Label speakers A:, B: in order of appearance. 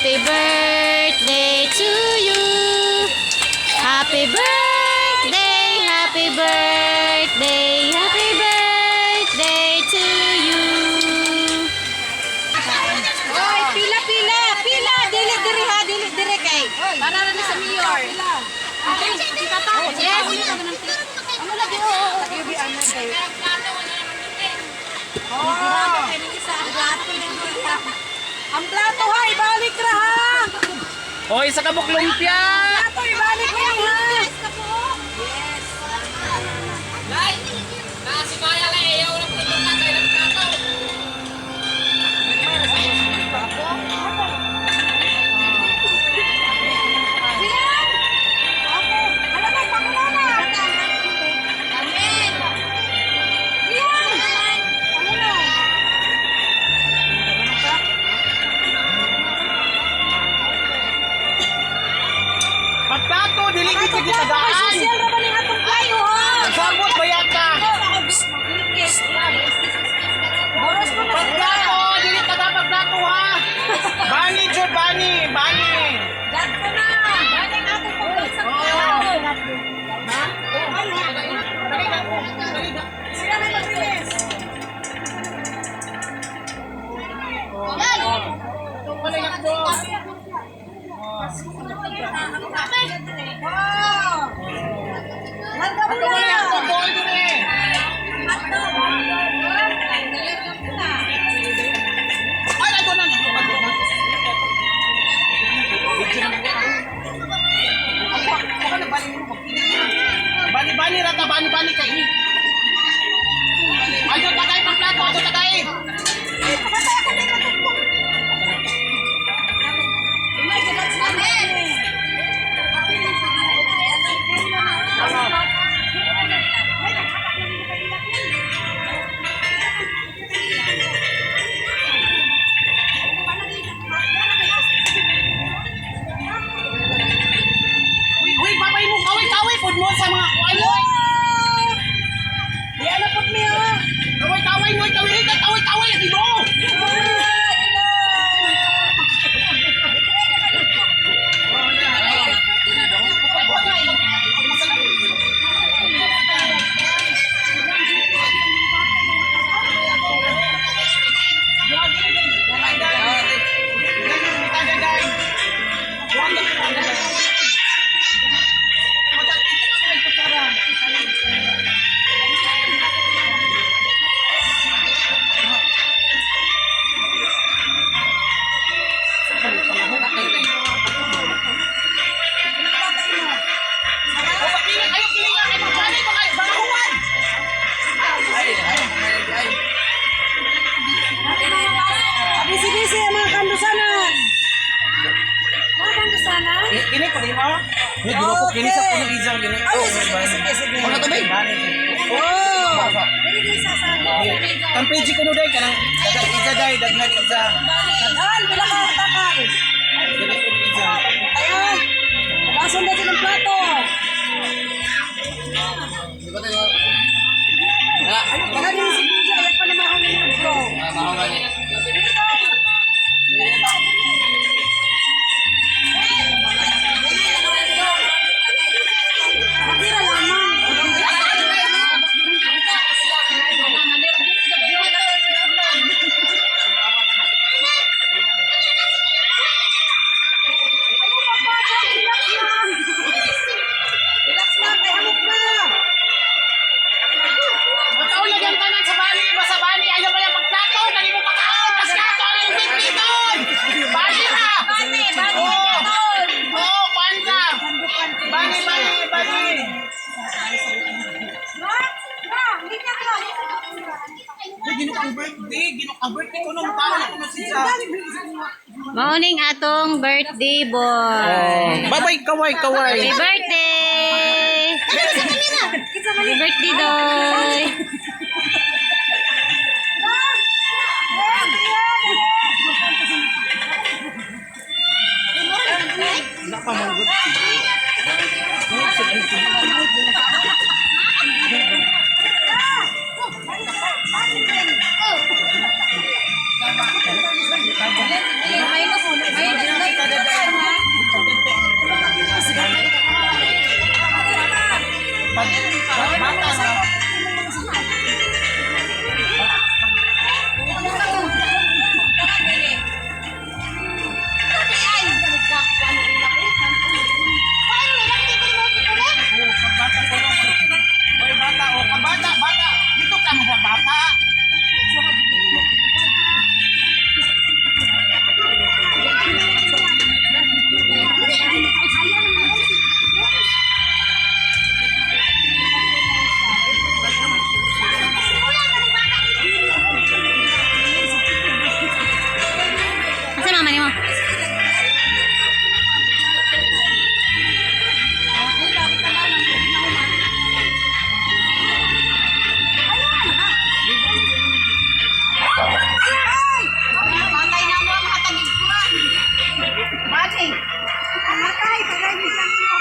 A: Happy birthday to you. Happy birthday, happy birthday, happy birthday to you.
B: Oy, pila, pila, pila. Dili diri ha, dili diri kay. Para ra ni sa mayor. Yes. Ano lagi, oo.
C: Ang plato ha, ibalik ra ha.
D: Hoy, isa ka buk lumpia.
C: Plato, ibalik mo ha.
D: Lai, nasi kaya lai ayaw na pagkakita kay ng plato.
C: Okay. Alam mo, pangulana.
B: Amen.
C: Yan. Pangulo.
D: Pagplato, dili gid
C: Atong
D: gid
C: plato kay
D: tagaan.
C: social ra ba ning atong plato ha?
D: Sabot bayat ka.
C: Boros ko na sila.
D: Pagplato, dili taga pagplato ha. Bani jud bani, bani.
C: Plato na. Balik atong pagbalsak plato. Ha?
D: Dali ka ko. Dali ka.
C: Sila na mag-release.
D: Wala yak do.
C: Wow. Larga mo
D: Wala yak
C: na.
D: do bol dire. Ay, ay, na. Bani bani rata bani bani kay ni. Ayo tagay pang plato, ayo tagay. Uy, uy, babay mo, kaway kaway pud mo sa mga kuan mo.
C: Di na pud mi ha.
D: Kaway kaway mo, kaway kaway kaway kaway lagi mo.
C: Bisi-bisi ang mga kandusanan. Mga kandusanan?
D: Kini ko di mo? Ni gino ko kini sa puno izang gini.
C: Ay, sige, sige, sige.
D: Ano to bay?
C: Oh.
D: Kampeji ko no day kanang daghan iza day, daghan iza.
C: Daghan, pila ka takal.
D: Daghan iza.
C: Ayan. Lason dati ng plato. Daghan yung si Kuya, ayan pa naman ang bro. Nakira lamang. Relax lang, kay hamok na.
D: Mataw lagi ang tanan sa bani, basta bani ayaw pa yung pagplato, dali mo pakaon, paskato ang imong bitbiton. Bani ra.
B: Bani, bani,
D: Oo. Oo, kuan ka. Bani, bani, bani. Uy, ginoo ang birthday, ginoo ang birthday ko nung tao na kuno siya.
A: Morning atong birthday boy.
D: Bye-bye, kaway, kaway.
A: Happy birthday! Happy birthday, Doy!
B: Minus, minus.
D: Bata.
A: Asa mama nimo?
B: Patay na mo ang hatagig ko. Bati. Amatay, tulay ni sang iyo.